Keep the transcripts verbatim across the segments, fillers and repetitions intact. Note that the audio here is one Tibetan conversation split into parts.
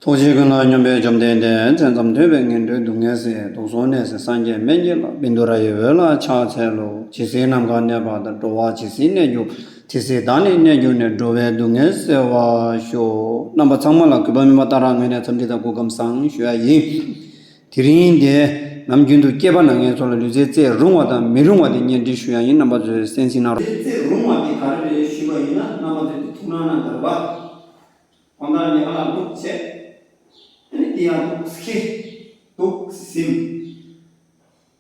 ཐུགས་རྗེ་ཀུན་ལ་སྙོམས་པའི་བཅོམ་ལྡན་འདས། མཚན་ཙམ་ཐོས་པས་ངན་འགྲོའི་སྡུག་བསྔལ་སེལ། དུག་གསུམ་ནད་སེལ་སངས་རྒྱས་སྨན་གྱི་བླ། བཻ་ཌཱུརྱ་ཡི་འོད་ལ་ཕྱག་འཚལ་ལོ། ཇི་སྲིད་ནམ་མཁའ་གནས་པ་དང་། འགྲོ་བ་ཇི་སྲིད་གནས་གྱུར། དེ་སྲིད་བདག་ནི་གནས་གྱུར་ནས། འགྲོ་བའི་སྡུག་བསྔལ་སེལ་བར་ཤོག། རྣམ་པ་ཚང་མ་ལ་གུས་པ་སྨན་པ་ཏཱ་ར་ངོས་ནས་འཚམས་འདྲི་དང་སྐུ་ཁམས་བཟང་ཞུ་ཡ་ཡིན། དེ་རིང་འདིར་ནམ་རྒྱུན་དུ་སྐྱེས་པ་ན་ངན་ཚོ་ལ་ལུས་རྩལ་རྩེད་རུང་བ་དང་མི་རུང་བ་དེ་སྙན་སྒྲོན་ཞུ་ཡ་ཡིན། རྣམ་པ་ཚོས་གསན་གཟིགས་གནང་རོགས། ལུས་རྩལ་རྩེད་རུང་བ་དེ་ག་རེ་རེད་ཞུས་པ་ཡིན་ན། རྣམ་པ་ཚོས་དེ་ཐུགས་སྣང་གནང་དགོས་པ། གང་ལྟར་ཉལ་ཁང་ལ་འདུག་བྱས། ཨ་ནི་དེ་ཡང་འདུག་སེ་འཁྱེར། འདུག་སེ་ཟིན།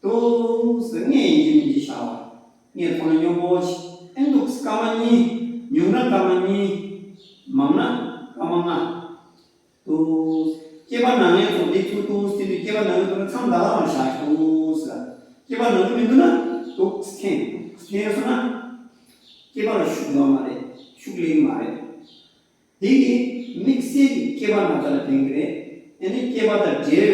འདུག་སེ་སྔས་ཡིན་གཅིག་མིན་གཅིག་བཞག་པ། སྔས་ཐོག་ལ་སྙོམས་པོ་བྱས། ཨ་ནི་འདུག་སེ་སྐར་མ་གཉིས། ཉུང་ན་སྐར་མ་གཉིས། མང་ན་སྐར་མ་ལྔ། འདུག་སེ། སྐྱེས་པ་ན་ངན་ཚོ་འདི་ཚོ་འདུག་སེ་དེ་སྐྱེས་པ་ན་ངན་ཚོ་ནི་མཚམས་འདྲ་བ་ལ་བཞག་འདུག་སེ། སྐྱེས་པ་ན་ངན་མི་འདུག་ན་འདུག་སེ་འཐེན། འདུག་སེ་འཐེན་སོང་ན། སྐྱེས་པ་ལ་ཤུགས་ཡོད་མ་རེད། ཤུགས་ལེན་མ་རེད། དེ་གིས་དམིགས་བསལ་གྱི་སྐྱེས་པ་ན་ཚ་ལ་ཕན་གྱི་རེད། ཨ་ནི་སྐྱེས་པ་དང་འབྲེལ་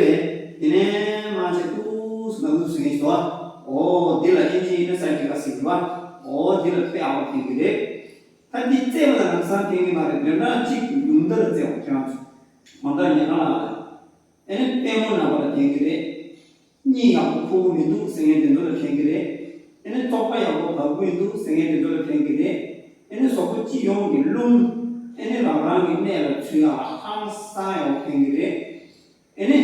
བའི་དེ་ནས་མ་བྱས་འདུག་སེ་ནམ་ལུགས་ཟེར་མཁན་ཞིག་འདུག་པ། འོ་འདི་ལ་ཨིན་ཇི་ཡིན་ན་སའི་ཀི་ཀ་ཟེར་གྱི་རེད་པ། འོ་འདི་ལ་དཔེ་ཡག་པོ་ཕན་གྱི་རེད། ད་འདི་རྩེད་པ་ལ་ལམ་སང་ཕན་གྱི་མ་རེད། དོན་དག་གཅིག་ཉུང་མཐར་རྩེད་པ་ཁྱེད་རང་ཚོ་གང་ལྟར་ཉལ་ཁང་ལ། ཨ་ནི་པུས་མོ་ན་བ་ལ་ཕན་གྱི་རེད། གཉིད་ཡག་པོ་ཁུག་གི་མི་འདུག་ཟེར་མཁན་དེ་ཚོ་ལ་ཕན་གྱི་རེད། ཨ་ནི་བཙོག་པ་ཡག་པོ་བབས་ཀྱི་མི་འདུག་ཟེར་མཁན་དེ་ཚོ་ལ་ཕན་གྱི་རེད། ཨ་ནི་གཟུགས་པོ་སྤྱི་ཡོངས་ཀྱི་རླུང་། ཨ་ནི་རང་རང་གི་གནས་ལ་ཚུད་ཡག་ཧང་སང་ཡག་པོ་ཕན་གྱི་རེད། ཨ་ནི་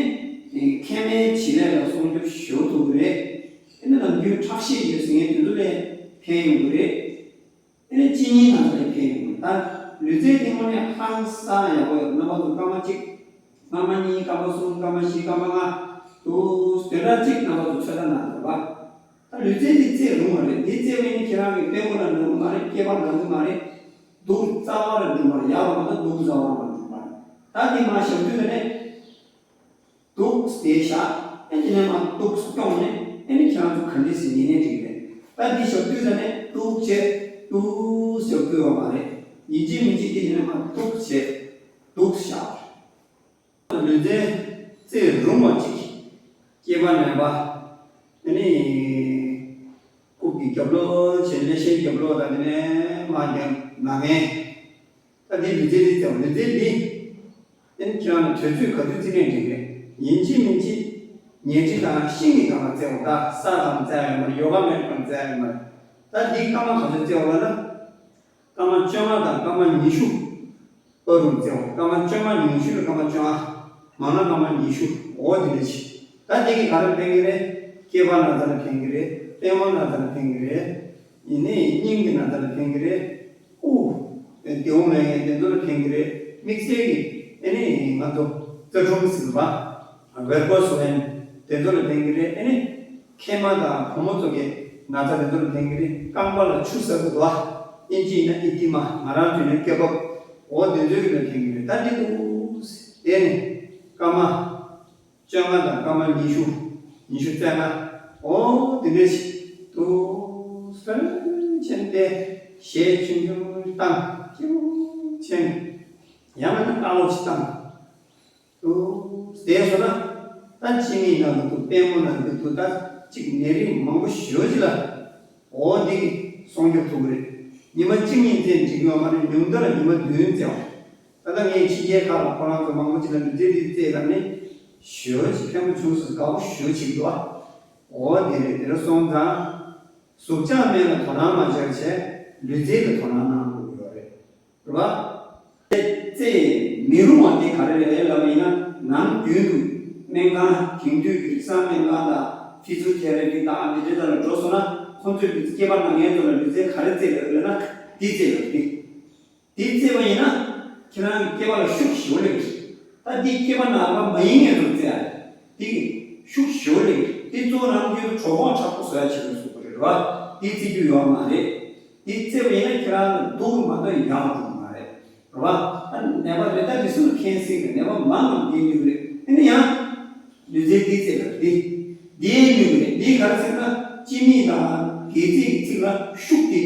མཁལ་མའི་བྱེད་ལས་ལ་སྲུང་སྐྱོབ་ཞེ་པོ་ཐུབ་ཀྱི་རེད། ཨ་ནི་ནམ་རྒྱུན་ཁྲག་ཤེད་ཡོད་ཟེར་མཁན་དེ་ཚོ་ལ་ཕན་ཡོང་གི་རེད། ཨ་ནི་གཅིན་སྙི་ན་ཚ་ལ་ཕན་ཡོང་གི། ད་ལུས་རྩལ་དེ་དངོས་གནས་ཧང་སང་ཡག་པོ་ཡོད། རྣམ་པ་ཚོ་སྐར་མ་གཅིག་སྐར་མ་གཉིས། སྐར་མ་གསུམ། སྐར་མ་བཞི། སྐར་མ་ལྔ། འདུག་སེ་དེ་འདྲ་གཅིག་རྣམ་པ་ཚོ་ཚོད་ལྟ་གནང་དགོས་པ། ད་ལུས་རྩལ་འདི་རྩེད་རུང་བ་རེད། འདི་རྩེད་པ་ཡིན་ན་ཁྱེད་རང་གི་པུས་མོ་ལ་འགྲོ་གི་མ་རེད། སྐེད་པ་འགྲོ་གི་མ་རེད། སྡུག་རྩ་བ་ལ་འགྲོ་མ་རེད། ཡག་པ་མ་གཏོགས་སྡུག་རྩ་བ་ལ་མ་འགྲོ་མ་རེད། ད་འདི་མར་ཞབས་རྡུལ་ཟེར་ནས། འདུག་སེ་བཞག་ཨ་ནི་དེ་ནས་མར་འདུག་སེ་བརྐྱངས་ནས། ཨ་ནི་ཁྱེད་རང་ཚོ་ག་འདྲ་ཞིག་ཉལ་ནས་འགྲིག་རེད། ད་འདི་ཞབས་རྡུལ་ཟེར་ནས་འདུག་བྱས། འདུག་སེ་ཞབས་རྡུལ་ཡོད་མ་རེད། ཡིན་གཅིག་མིན་གཅིག་དེ་དེ་ནས་མར་འདུག་སེ་བྱས། འདུག་སེ་བཞག་ལུས་རྩལ་རྩེད་རུང་བ་གཅིག་སྐྱེས་པ་ན་བ། ཨ་ནི་རྐུབ་ཀྱི་རྒྱབ་ལོགས་བྱས། སླེ་ཤའི་རྒྱབ་ལོགས་དང་། དེ་ནས་མར་རྒྱབ་ན་ངན། ད་འདི་ལུས་རྩལ་འདི་རྩེད་པ། ལུས་རྩལ་འདི་ཨ་ནི་ཁྱེད་རང་ལ་དུས་ཚོད་ག་དུས་རྩེད་ནའི་འགྲིག་རེད། ཡིན་གཅིག་མིན་གཅིག་ཉལ་ཁྲི་དང་ཤིང་གི་སྒང་ལ་རྩེད་དགོས། ད་ས་སྒང་ལ་རྩེ་ཡ་ཡོད་མ་རེད། ཡོ་ག་མེ་ཊི་སྒང་ལ་རྩེ་ཡ་ཡོད་མ་རེད། ད་འདི་སྐར་མ་ག་ཚོད་རྩེད་དགོས་ལབ་ན། སྐར་མ་བཅོ་ལྔ་དང་སྐར་མ་ཉི་ཤུ་བར་དུ་རྩེ་དགོས། སྐར་མ་བཅོ་ལྔ། ཉུང་ཤོས་ལ་སྐར་མ་བཅོ་ལྔ། མང་ན་སྐར་མ་ཉི་ཤུ། འོ་དེ་འདྲ་ཞིག་ད་དེ་གིས་ག་རེ་ཕན་གྱི་རེད། སྐེད་པ་ན་ཚ་ལ་ཕན་གྱི་རེད། པུས་མོ་ན་ཚ་ལ་ཕན་གྱི་རེད། ཡིན་ནའི་སྙིང་གི་ན་ཚ་ལ་ཕན་གྱི་རེད། དབུགས་བདེ་པོ་མེད་མཁན་དེ་ཚོ་ལ་ཕན་གྱི་རེད། དམིགས་བསལ་གྱི་ཨ་ནི་ང་ཚོ་རྩ་ཁྲུམ་ཟེར་བ། ཝེར་ཀོ་སི་ཝེན་དེ་ཚོ་ལ་ཕན་གྱི་རེད། ཨ་ནི་མཁལ་མ་དང་བུ་མོ་ཚོ་གི་ན་ཚ་དེ་ཚོ་ལ་ཕན་གྱི་རེད། རྐང་པ་ལ་ཆུ་ཟགས་འདུག་པ། ཨིན་ཇི་ཡིན་ན་ཨི་ཏི་མ། ང་རང་ཚོ་ཡིན་ན་ཀེ་བབ། འོ་དེ་ཚོའི་གི་ལ་ཕན་གྱི་རེད། ད་འདི་འདུག་སེ་དེ་ནས་སྐར་མ་བཅོ་ལྔ་དང་སྐར་མ་ཉི་ཤུ། ཉི་ཤུ་རྩ་ལྔ། འོ་དེ་འདྲ་ཞིག་འདུག་སེ་ཕྱིན་ཏེ་གཞས་ཆུང་ཆུང་བཏང་། སྐྱིད་པོ་བྱས་ནས། ཡང་མིན་ན་ཀ་ལོག་ཅིག་བཏང་། འདུག་སེ་བསྡད་སོང་ན། ད་ལྕེ་མིག་ན་གི་འདུག་པུས་མོ་ན་གི་འདུག་ད་ཅིག་ནད་རིགས་མང་པོ་ཞེ་པོ་ཅིག་ལ། འོ་འདི་གིས་སྲུང་སྐྱོབ་ཐུབ་ཀྱི་རེད། ཉི་མ་གཅིག་གཉིས་རྩེད་འགྲིག་ཡོད་མ་རེད། ཉུང་མཐའ་ལ་ཉི་མ་བདུན་རྩེ་བ། ད་ལྟ་ངས་ཕྱི་རྒྱལ་ཁག་ལ་ཁོ་རང་ཚོ་མང་པོ་ཅིག་ལ་ལུས་རྩལ་འདི་རྩེད་ལབ་ནས་ཞེ་པོ་ཅིག་ཕན་པོ་བྱུང་སོང་། དགའ་པོ་ཞེ་པོ་ཅིག་འདུག་ཨ། འོ་དེ་རེད། དེ་འདྲ་སོང་ཙང་། གཟུགས་ཅན་སྨན་ལ་དོ་སྣང་མ་བྱས་བྱས་ལུས་རྩལ་ལ་དོ་སྣང་གནང་དགོས་ཀྱི་ཡོད་རེད། རེད་པ། རྩེད་མི་རུང་བ་དེ་ག་རེ་རེད་ལབ་ཡིན་ན། ནམ་རྒྱུན་དུ་སྨན་ཁང་། དེང་དུས་ཀྱི་རིགས་གསར་སྨན་ཁང་དང་ཕི་ཛི་ཡོ་ཐེ་ར་པི་དང་འདི་འདྲའི་ཐད་ལ་འགྲོ་སོང་ན། ཁོང་ཚོས་སྐྱེས་པ་ན་ངན་ཚོ་ལ་ལུས་རྩལ་ག་རེ་རྩེད་ལབ་ལབ་ན། འདི་རྩེད་ལབ་འདི། འདི་རྩེད་པ་ཡིན་ན་ཁྱེད་རང་གི་སྐེད་པ་ལ་ཤུགས་ཞེ་པོ་སླེབས་ཀྱི་རེད། ད་འདི་སྐེད་པ་ན་བ་མ་ཡིན་མཁན་ཚོ་རྩེད་ཡ་རེད། འདི་གིས་ཤུགས་ཞེ་པོ་སླེབས་ཀྱི་རེད། འདི་གཙོ་བོ་ནམ་རྒྱུན་དུ་གྲོད་ཁོག་དྲག་པོ་བཟོ་ཡ་བྱེད་དགོས་བཟོ་གི་རེད་པ། འདི་རྩེད་རྒྱུ་ཡོད་མ་རེད། འདི་རྩེད་པ་ཡིན་ན་ཁྱེད་རང་ལ་སྡུག་མ་གཏོགས་ཡག་པོ་འགྲོ་གི་མ་རེད། རེད་པ། ད་ནད་པ་རེ་ད་རེ་ཟུང་ལ་ཁེན་སྲིད་རེད། ནད་པ་མང་ང་འདི་ཡོད་རེད། ཨ་ནི་ཡང་ལུས་རྩལ་འདི་རྩེད་ལ་འདི། འདི་ཡང་ནུས་ཀྱི་རེད། འདི་ག་རེ་ཟེར་ན་སྤྱི་མིག་དང་སྒལ་ཚིགས་ཀྱི་ཚིགས་ལ་ཤུགས་དེ་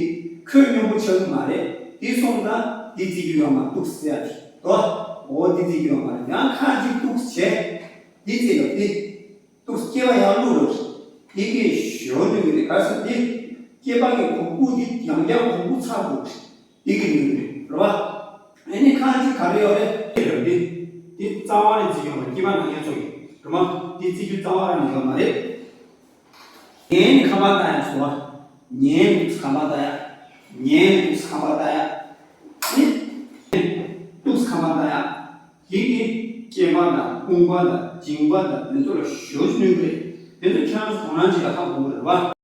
ཁོད་སྙོམས་པོ་ཆགས་ཀྱི་མ་རེད། འདི་སོང་ཙང་འདི་རྩེད་རྒྱུ་ཡོད་མ། འདུག་སེ་ཡ་དེ་དོ། འོ་འདི་རྩེད་རྒྱུ་ཡོད་མ་རེད། ཡང་ཁ་ཅིག་འདུག་སེ་བྱས། འདི་རྩེད་ལ་འདི། འདུག་སེ་སྐེད་པ་ཡར་བླུགས་རོགས། འདི་གིས་ཞེ་པོ་ནུས་ཀྱི་རེད། ག་རེ་ཟེར་ན་འདི་སྐེད་པ་གི་གོང་བུ་འདི་ཡང་བསྐྱར་གོང་བུ་ཚ་དགོས་རེད། འདི་གིས་ནུས་ཀྱི་རེད། རེད་པ། ཨ་ནི་ཁ་ཅིག་ག་རེ་ཡོད་རེད། འདི་རེད། འདི་འདི་རྩ་ རྩ་བ་ནས་བརྩི་རྒྱུ་མ་རེད། སྐྱེས་པ་ནང་ཉེན་ཚོ་ཡིན། རེད་མ། འདི་བརྩི་རྒྱུ་རྩ་བ་རང་ནས་ཡོད་མ་རེད། ཉེན་ནི་ཁ་པར་བཏང་ཡ་སོ། ཉེན་ནི་ཁ་པར་བཏང་ཡ། ཉེན་ནི་ཁ་པར་བཏང་ཡ། ནི། ཏུག་ཁ་པར་བཏང་ཡ། དེ་གི་སྐྱེས་པ་དང་དཔུང་པ་དང་མཇིང་པ་དང་དེ་ཚོ་ལ་ཞོ་ཞུ་ནུས་རེད། དེ་ཚོ་ཁྱེད་རང་ཚོ་དོ་སྣང་བྱེད་ལ་ཧ་གོ་གི་རེད་བ།